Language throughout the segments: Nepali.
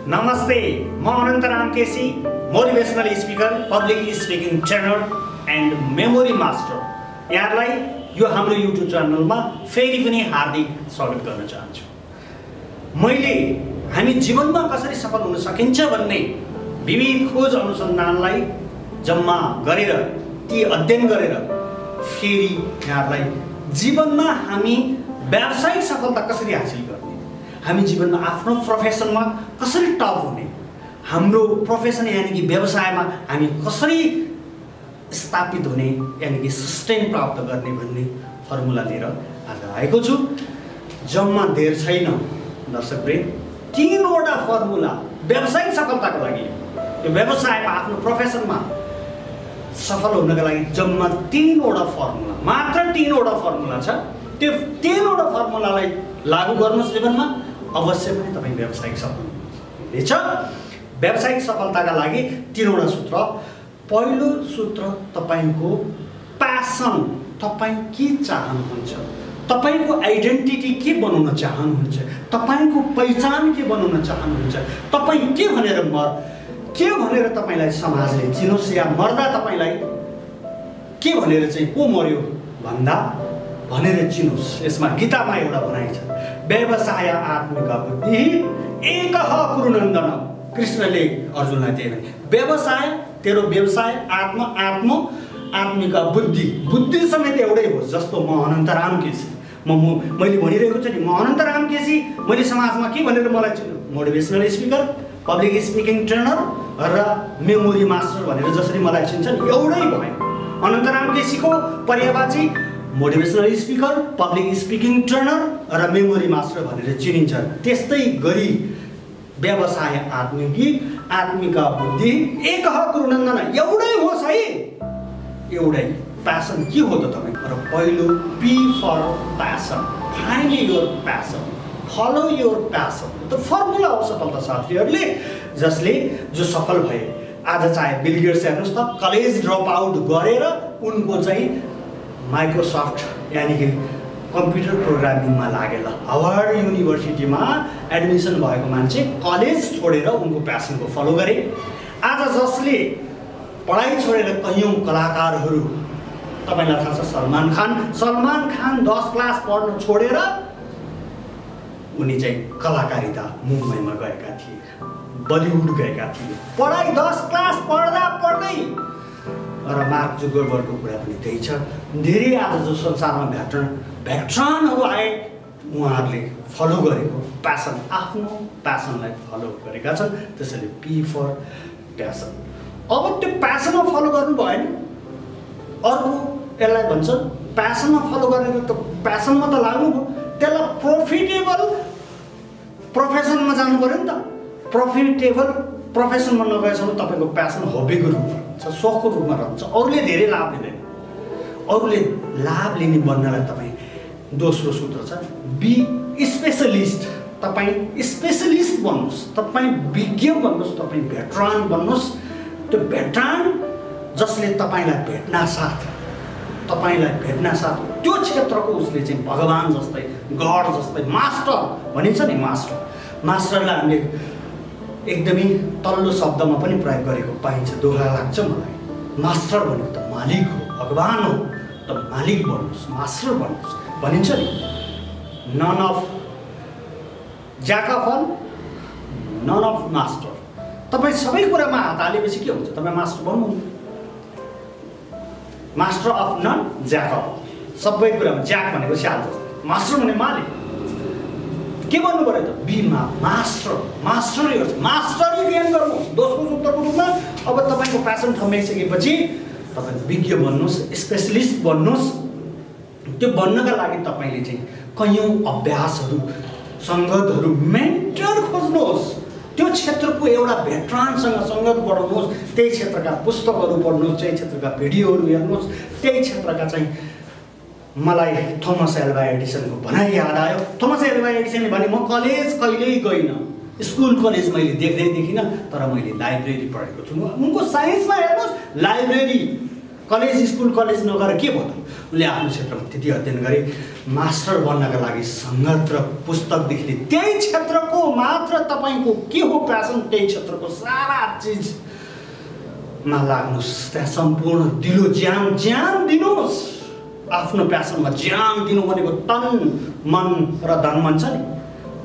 नमस्ते, म Anantaram KC, motivational speaker, public speaking trainer and memory master. यहाँलाई यो हाम्रो युट्युब च्यानलमा फेरि पनि हार्दिक स्वागत गर्न चाहन्छु। हामी जीवनमा कसरी सफल हुन सकिन्छ भन्ने विविध खोज अनुसन्धानलाई जम्मा गरेर ती अध्ययन गरेर फेरि यहाँलाई जीवनमा हामी व्यावसायिक सफलता कसरी हासिल गर्ने, हामी जीवनमा आफ्नो प्रोफेसनमा कसरी टप हुने, हाम्रो प्रोफेसन यानी कि व्यवसायमा हामी कसरी स्थापित हुने यानी कि सस्टेन प्राप्त गर्ने भन्ने फर्मुला लिएर आज आएको छु। जम्मा धेर छैन दर्शकवृन्द, 3वटा फर्मुला व्यावसायिक सफलताको लागि, यो व्यवसायमा आफ्नो प्रोफेसनमा सफल हुनका लागि जम्मा 3वटा फर्मुला, मात्र 3वटा फर्मुला छ। त्यो 3वटा फर्मुलालाई लागू गर्नुहोस् जीवनमा, अवश्य पनि तपाईँ व्यावसायिक सफल हुनेछ। व्यावसायिक सफलताका लागि 3वटा सूत्र। पहिलो सूत्र तपाईको प्यासन, तपाईँ के चाहनुहुन्छ, तपाईको आइडेन्टिटी के बनाउन चाहनुहुन्छ, तपाईको पहिचान के बनाउन चाहनुहुन्छ, तपाईँ के भनेर तपाईलाई समाजले चिनोस् या मर्दा तपाईलाई के भनेर चाहिँ को मर्यो भन्दा भनेर चिनोस्। यसमा गीतामा एउटा भनाइ छ, व्यवसाय आत्मिक बुद्धि एकः कुरुनन्दन। कृष्णले अर्जुनलाई त्यही भने, व्यवसाय तेरो व्यवसाय, आत्मिक बुद्धि समेत एउटै हो। जस्तो म अनन्तराम केसी, मैले भनिरहेको छु नि, म अनन्तराम केसी, मैले समाजमा के भनेर मलाई चिन्नु, motivational speaker, public speaking trainer र मेमोरी मास्टर भनेर जसरी मलाई चिन्छन् एउटै भयो। अनन्तराम केसीको पर्यायवाची motivational speaker, public speaking trainer र मेमोरी मास्टर भनेर चिनिन्छ। त्यस्तै गरी व्यवसाय आत्मिक बुद्धि एकः कुरुनन्दन, एउटै होस् है, एउटै। प्यासन के हो त तपाईँ? र पहिलो P for passion, find your passion, follow your passion. त फर्मुला हो सफलता साथीहरूले, जो सफल भए। आज चाहे बिल गेट्स हेर्नुहोस् त, कलेज ड्रप आउट गरेर उनको चाहिँ माइक्रोसफ्ट यानी कि कम्प्युटर प्रोग्रामिङमा लागेर हार्वर्ड युनिभर्सिटीमा एडमिसन भएको मान्छे कलेज छोडेर उनको प्यासनको फलो गरे। आज जसले पढाइ छोडेर कयौँ कलाकारहरू, तपाईँलाई थाहा छ सलमान खान 10 क्लास पढ्न छोडेर उनी चाहिँ कलाकारिता मुम्बईमा गएका थिए, बलिउड गएका थिए। पढाइ 10 क्लास पढ्दै र मार्क जुकरबर्गको कुरा पनि त्यही छ। धेरै आज जो संसारमा भेटरनहरू आए, उहाँहरूले फलो गरेको प्यासन, आफ्नो प्यासनलाई फलो गरेका छन्। त्यसैले पी फर प्यासन। अब त्यो प्यासनमा फलो गर्नु भयो नि, अर्को यसलाई भन्छ प्यासनमा फलो गरेको, त प्यासनमा त लाग्नु भयो, त्यसलाई प्रोफिटेबल प्रोफेसनमा जानु पर्यो नि त। प्रोफिटेबल प्रोफेसनमा नगएसम्म तपाईँको प्यासन हबीको रूपमा छ, सोखको रूपमा रहन्छ, अरूले धेरै लाभ लिँदैन। अरूले लाभ लिने बन्नलाई तपाईँ, दोस्रो सूत्र छ, बी स्पेसलिस्ट। तपाईँ स्पेसलिस्ट बन्नुहोस्, तपाईँ विज्ञ बन्नुहोस्, तपाईँ भेटरान बन्नुहोस्। त्यो भेटरान जसले तपाईँलाई भेट्न साथ त्यो क्षेत्रको उसले चाहिँ भगवान जस्तै, गड जस्तै, मास्टर भनिन्छ नि, मास्टरलाई हामीले एकदमै तल्लो शब्दमा पनि प्रयोग गरेको पाइन्छ। दोहा लाग्छ मलाई। मास्टर भनेको त मालिक हो, भगवान हो, त मालिक बन्नुहोस्, मास्टर बन्नुहोस् भनिन्छ नि। None of jack of all, none of master. तपाईँ सबै कुरामा हात हालेपछि के हुन्छ? तपाईँ मास्टर बन्नु, master of none, jack of. सबै कुरामा ज्याक भनेको स्याल जस्तो, मास्टर भने मालिक। के भन्नु पर्यो त? बीमा मास्टरी गेन गर्नुहोस्। दोस्रो सूत्रको रूपमा अब तपाईँको प्यासन ठम्याइसकेपछि तपाईँ विज्ञ बन्नुहोस्, स्पेसलिस्ट बन्नुहोस्। त्यो बन्नका लागि तपाईँले चाहिँ कयौँ अभ्यासहरू, सङ्गतहरू, मेन्टर खोज्नुहोस्। त्यो क्षेत्रको एउटा भेटरानसँग सङ्गत बढाउनुहोस्, त्यही क्षेत्रका पुस्तकहरू पढ्नुहोस्, त्यही क्षेत्रका भिडियोहरू हेर्नुहोस्। त्यही क्षेत्रका चाहिँ मलाई थोमस एल्वा एडिसनको भनाइ याद आयो। थोमस एल्वा एडिसनले भने, म कलेज कहिल्यै गइनँ, स्कुल कलेज मैले देख्दै देखिनँ, तर मैले लाइब्रेरी पढेको छु। उनको साइन्समा हेर्नुहोस्, लाइब्रेरी स्कुल कलेज नगरेर के भयो त? उसले आफ्नो क्षेत्रमा त्यति अध्ययन गरे, मास्टर बन्नका लागि सङ्गत र पुस्तकदेखि लिएर त्यही क्षेत्रको मात्र तपाईँको के हो प्यासन, त्यही क्षेत्रको सारा चिजमा लाग्नुहोस्, त्यहाँ सम्पूर्ण दिलो ज्यान दिनुहोस्। आफ्नो प्यासनमा ज्यान दिनु भनेको तन मन र धन भन्छ नि,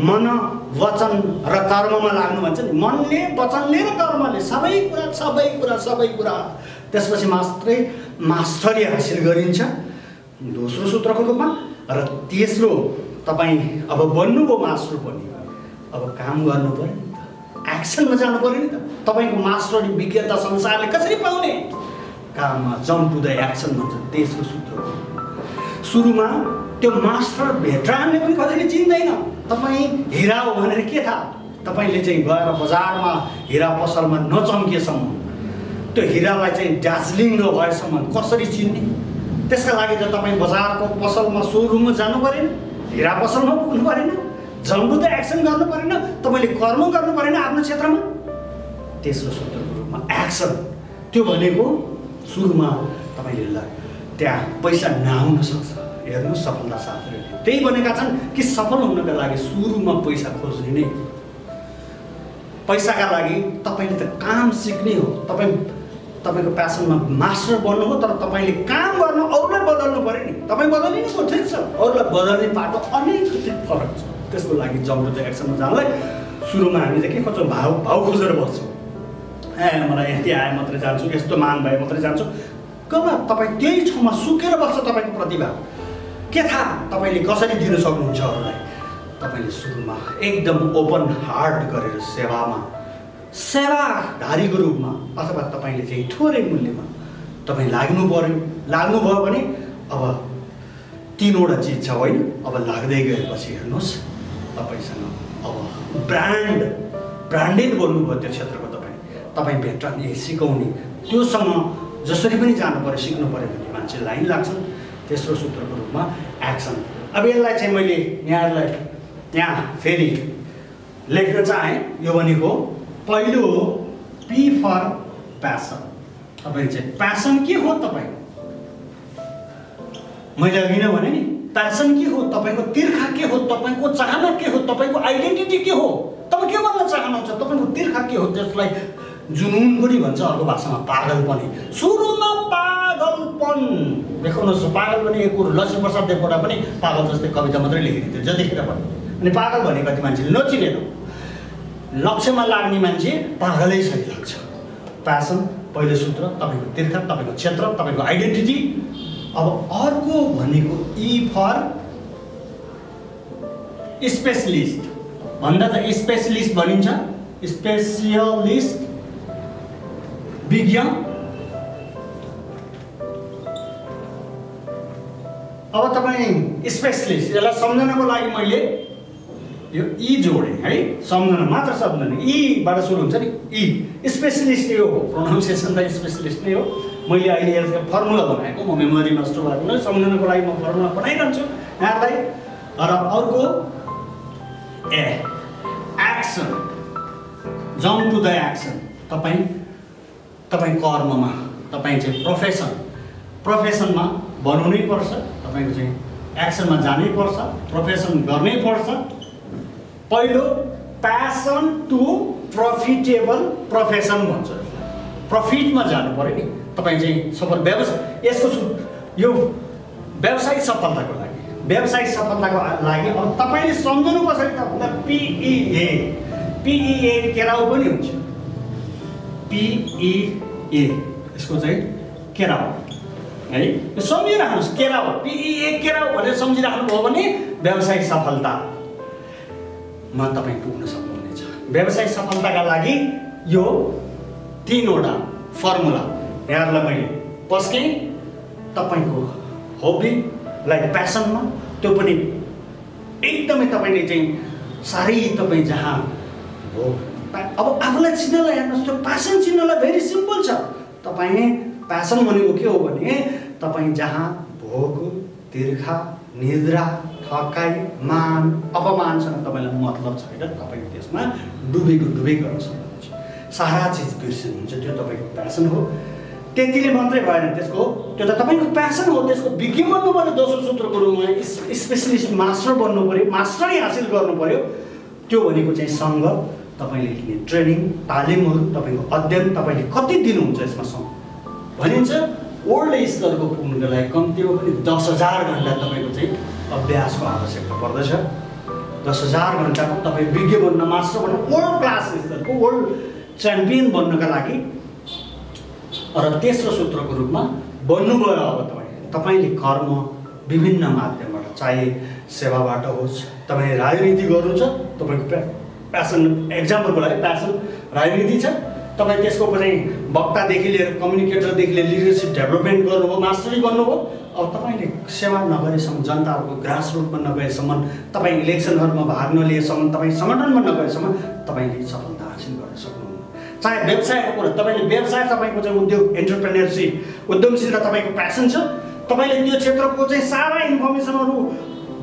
मन वचन र कर्ममा लाग्नु भन्छ नि। मनले वचनले र कर्मले सबै कुरा त्यसपछि मात्रै मास्टरी हासिल गरिन्छ दोस्रो सूत्रको रूपमा। र तेस्रो, तपाईँ अब बन्नुभयो मास्टर पनि, अब काम गर्नु पर्यो नि त, एक्सनमा जानु पर्यो नि त। तपाईँको मास्टरी विज्ञता संसारले कसरी पाउने? काममा जम्प टु द एक्सन भन्छ तेस्रो सूत्र। सुरुमा त्यो मास्टर भेटरानले पनि कसैले चिन्दैन। तपाईँ हिरा हो भनेर के थाहा? तपाईँले चाहिँ गएर बजारमा हिरा पसलमा नचम्किएसम्म, त्यो हिरालाई चाहिँ डार्जिलिङ नभएसम्म कसरी चिन्ने? त्यसका लागि त तपाईँ बजारको पसलमा सोरुममा जानु परेन, हिरा पसलमा पुग्नु परेन, जम्प टु द एक्सन गर्नु परेन, तपाईँले कर्म गर्नु परेन आफ्नो क्षेत्रमा। तेस्रो सूत्रको रूपमा एक्सन, त्यो भनेको सुरुमा तपाईँले त्यहाँ पैसा नआउन सक्छ। हेर्नु सफलता शास्त्रले त्यही भनेका छन् कि सफल हुनका लागि सुरुमा पैसा खोज्ने नै। पैसाका लागि तपाईँले त काम सिक्ने हो। तपाईँको प्यासनमा मास्टर बन्नु हो, तर तपाईँले काम गर्न अरूलाई बदल्नु पऱ्यो नि। तपाईँ बदलिनु पो ठिक छ, अरूलाई बदल्ने बाटो अलिकति फरक छ। त्यसको लागि जम्प टु द एक्सनमा जानलाई सुरुमा हामी त के खोज्छौँ? भाउ खोजेर बस्छौँ। मलाई यति आए मात्रै जान्छु, यस्तो मान भए मात्रै जान्छु। गलत। तपाईँ त्यही ठाउँमा सुकेर बस्छ तपाईँको प्रतिभा। के थाहा तपाईँले कसरी दिन सक्नुहुन्छ अरूलाई? तपाईँले सुरुमा एकदम ओपन हार्ट गरेर सेवाधारीको रूपमा अथवा तपाईँले चाहिँ थोरै मूल्यमा तपाईँ लाग्नुभयो भने अब तीनवटा चिज छ होइन? अब लाग्दै गएपछि हेर्नुहोस् तपाईँसँग अब ब्रान्डेड बोल्नुभयो त्यो क्षेत्रको तपाईँ भेटरान सिकाउने, त्योसँग जसरी पनि जानु पऱ्यो, सिक्नु पऱ्यो भने मान्छे लाइन लाग्छन्। तेस्रो सूत्रको रूपमा एक्सन। अब यसलाई चाहिँ मैले यहाँहरूलाई यहाँ फेरि लेख्न चाहेँ। यो भनेको पहिलो हो पी फर प्यासन। तपाईँ चाहिँ प्यासन के हो तपाईँको? मैले अघि नै भने नि, प्यासन के हो तपाईँको? तिर्खा के हो तपाईँको? चाहना के हो तपाईँको? आइडेन्टिटी के हो? तपाईँ के भन्न चाहनुहुन्छ? तपाईँको तिर्खा के हो? त्यसलाई जुनुन पनि भन्छ अर्को भाषामा, पागलपनी। सुरुमा पागलपन देखाउनुहोस्। पागल पनि एक लक्ष्मी प्रसाद देवकोटा पनि पागल जस्तै कविता मात्रै लेखिदिन्थ्यो जतिखेर पनि। अनि पागल भने कति मान्छेले नचिनेन। लक्ष्यमा लाग्ने मान्छे पागलै सही लाग्छ। प्यासन पहिलो सूत्र, तपाईँको तिर्खा, तपाईँको क्षेत्र, तपाईँको आइडेन्टिटी। अब अर्को भनेको ई फर स्पेसलिस्ट भन्दा त स्पेसलिस्ट भनिन्छ, स्पेसियलिस्ट विज्ञ। अब तपाईँ स्पेसलिस्ट, यसलाई सम्झनको लागि मैले यो ई जोडेँ है, सम्झना मात्र सम्झने। ईबाट सुरु हुन्छ नि, ई स्पेसलिस्ट नै हो, प्रोनाउन्सिएसन त स्पेसलिस्ट नै हो। मैले अहिले यसको फर्मुला बनाएको, म मेमोरी नष्ट भएको नै सम्झनको लागि म फर्मुला बनाइरहन्छु यहाँलाई। र अर्को action, jump to the action. तपाईँ कर्ममा, तपाईँ चाहिँ प्रोफेसनमा बनाउनै पर्छ, तपाईँको चाहिँ एक्सनमा जानै पर्छ, प्रोफेसन गर्नै पर्छ। पहिलो प्यासन टु प्रफिटेबल प्रोफेसन भन्छ। प्रफिटमा जानु पर्यो नि तपाईँ चाहिँ सफल व्यवसाय। यसको यो व्यावसायिक सफलताको लागि अब तपाईँले सम्झनु कसरी त भन्दा पिइए केराउ पनि हुन्छ। पिइए यसको चाहिँ केराउ है, सम्झिराख्नुहोस्। केराउ, पिइए केराउ भनेर सम्झिराख्नु भयो भने व्यावसायिक सफलतामा तपाईँ पुग्न सक्नुहुनेछ। व्यावसायिक सफलताका लागि यो तीनवटा फर्मुला यहाँहरूलाई मैले पस्केँ। तपाईँको हबीलाई प्यासनमा, त्यो पनि एकदमै तपाईँले चाहिँ साह्रै तपाईँ जहाँ हो। अब आफूलाई चिन्नलाई हेर्नुहोस्, त्यो प्यासन चिन्नलाई भेरी सिम्पल छ। तपाईँ प्यासन भनेको के हो भने तपाईँ जहाँ भोग, तिर्खा, निद्रा, थकाइ, मान, अपमानसँग तपाईँलाई मतलब छैन, तपाईँ त्यसमा डुबेको गर्न सक्नुहुन्छ। सारा चिज बिर्सिनुहुन्छ, त्यो तपाईँको प्यासन हो। त्यतिले मात्रै भएन, त्यसको त्यो त तपाईँको प्यासन हो, त्यसको विज्ञ बन्नु पऱ्यो, दोस्रो सूत्रको रूपमा स्पेसलिस्ट मास्टर बन्नु पऱ्यो, मास्टरी हासिल गर्नु पऱ्यो। त्यो भनेको चाहिँ सङ्घ, तपाईँले लिने ट्रेनिङ, तालिमहरू, तपाईँको अध्ययन तपाईँले कति दिनुहुन्छ यसमा सङ्घ भनिन्छ। वर्ल्ड स्तरको पुग्नुको लागि कम्तीमा पनि 10,000 घन्टा तपाईँको चाहिँ अभ्यासको आवश्यकता पर्दछ। 10,000 घन्टाको तपाईँ विज्ञ बन्न, मास्टर बन्न, वर्ल्ड क्लास स्तरको वर्ल्ड च्याम्पियन बन्नका लागि। र तेस्रो सूत्रको रूपमा बन्नुभयो अब तपाईँले कर्म विभिन्न माध्यमबाट, चाहे सेवाबाट होस्, तपाईँ राजनीति गर्नु छ, तपाईँको प्यासन, एक्जाम्पलको लागि प्यासन राजनीति छ, तपाईँ त्यसको चाहिँ वक्तादेखि लिएर कम्युनिकेटरदेखि लिएर लिडरसिप डेभलपमेन्ट गर्नुभयो, मास्टरी गर्नुभयो। अब तपाईँले सेवा नगरेसम्म, जनताहरूको ग्रास रुटमा नगएसम्म, तपाईँ इलेक्सनहरूमा भाग नलिएसम्म, तपाईँ सङ्गठनमा नगएसम्म तपाईँले सफलता हासिल गर्न सक्नुहुन्न। चाहे व्यवसायको कुरा, तपाईँले व्यवसाय, तपाईँको चाहिँ उद्योग, एन्टरप्रेन्योरसिप, उद्यमशीलता तपाईँको प्यासन छ, तपाईँले त्यो क्षेत्रको चाहिँ सारा इन्फर्मेसनहरू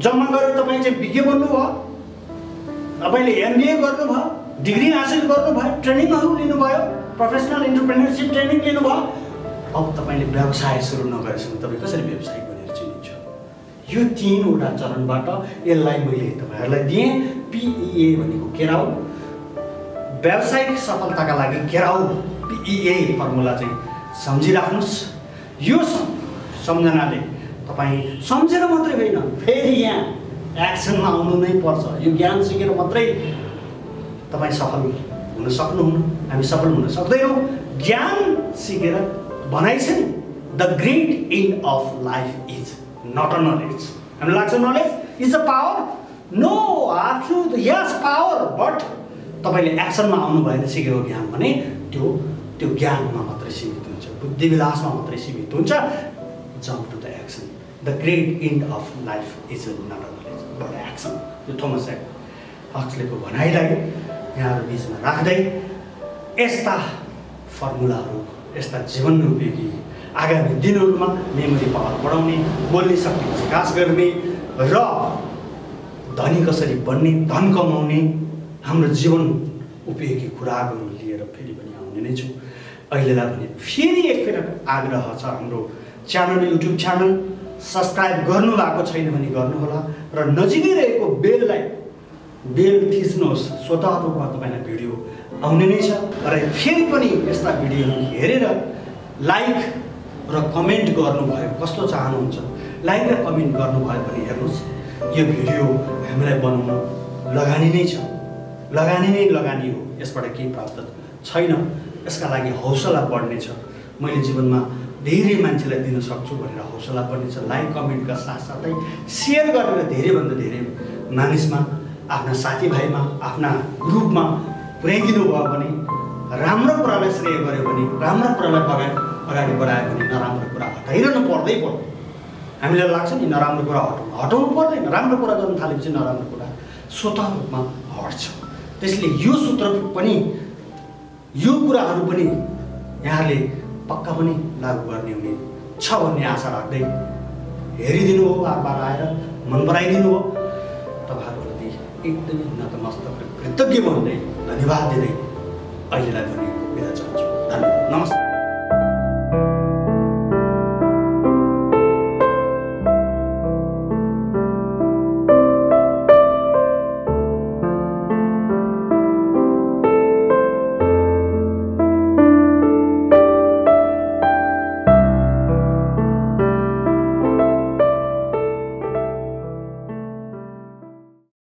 जम्मा गरेर तपाईँ चाहिँ विज्ञ बन्नुभयो, तपाईँले MBA गर्नुभयो, डिग्री हासिल गर्नुभयो, ट्रेनिङहरू लिनुभयो, प्रोफेसनल एन्टरप्रेन्योरसिप ट्रेनिङ लिनुभयो। अब तपाईँले व्यवसाय सुरु नगरेसम्म तपाईँ कसरी व्यवसाय गरेर चिनिन्छ? यो 3वटा चरणबाट यसलाई मैले तपाईँहरूलाई दिएँ। PEA भनेको केराउ, व्यावसायिक सफलताका लागि केराउ PEA फर्मुला चाहिँ सम्झिराख्नुहोस्। यो सम्झनाले तपाईँ सम्झेर मात्रै होइन, फेरि यहाँ एक्सनमा आउनु नै पर्छ। यो ज्ञान सिकेर मात्रै तपाईँ सफल हुन सक्नुहुन्न, हामी सफल हुन सक्दैनौँ। ज्ञान सिकेर भनाइ छ नि, the great end of life is not a knowledge. हामीलाई लाग्छ knowledge is a power, no आफु यस पावर, बट तपाईँले एक्सनमा आउनु भएन सिकेको ज्ञान भने त्यो ज्ञानमा मात्रै सीमित हुन्छ, बुद्धिविलासमा मात्रै सीमित हुन्छ। Jump to the action, the great end of life is not a knowledge but action. यो थोमस हक्सलेको भनाइलाई यहाँहरू बिचमा राख्दै यस्ता फर्मुलाहरू, यस्ता जीवन उपयोगी आगामी दिनहरूमा मेमोरी पावर बढाउने, बोल्ने शक्ति विकास गर्ने र धनी कसरी बन्ने, धन कमाउने, हाम्रो जीवन उपयोगी कुराहरू लिएर फेरि पनि आउने नै छु। अहिलेलाई भने फेरि एकखेर आग्रह छ, हाम्रो च्यानल, युट्युब च्यानल सब्सक्राइब गर्नु भएको छैन भने गर्नुहोला र नजिकै रहेको बेल थिच्नुहोस्, स्वतः रूपमा तपाईँलाई भिडियो आउने नै छ। र फेरि पनि यस्ता भिडियोहरू हेरेर लाइक र कमेन्ट गर्नुभयो, कस्तो चाहनुहुन्छ लाइक र कमेन्ट गर्नुभयो भने हेर्नुहोस्, यो भिडियो हामीलाई बनाउन लगानी नै छ, लगानी नै लगानी हो, यसबाट केही प्राप्त छैन। यसका लागि हौसला बढ्नेछ, मैले जीवनमा धेरै मान्छेलाई दिन सक्छु भनेर हौसला बढ्नेछ। लाइक कमेन्टका साथसाथै सेयर गरेर धेरैभन्दा धेरै मानिसमा, आफ्ना साथीभाइमा, आफ्ना ग्रुपमा पुर्याइदिनु भयो भने, राम्रो कुरालाई श्रेय गऱ्यो भने, राम्रो कुरालाई अगाडि बढायो भने नराम्रो कुरा हटाइरहनु पर्दै पर्दैन। हामीलाई लाग्छ नि नराम्रो कुरा हटाउनु पर्दैन, राम्रो कुरा गर्नु थालेपछि नराम्रो कुरा स्वतः रूपमा हट्छ। त्यसले यो सूत्र पनि, यो कुराहरू पनि यहाँले पक्का पनि लागू गर्ने हुने छ भन्ने आशा राख्दै हेरिदिनु हो, बार आएर मन पराइदिनु हो। तपाईँहरूप्रति एकदमै नतमस्तक कृतज्ञ भन्दै, धन्यवाद दिँदै अहिलेलाई पनि बिदा चाहन्छु। धन्यवाद, नमस्ते।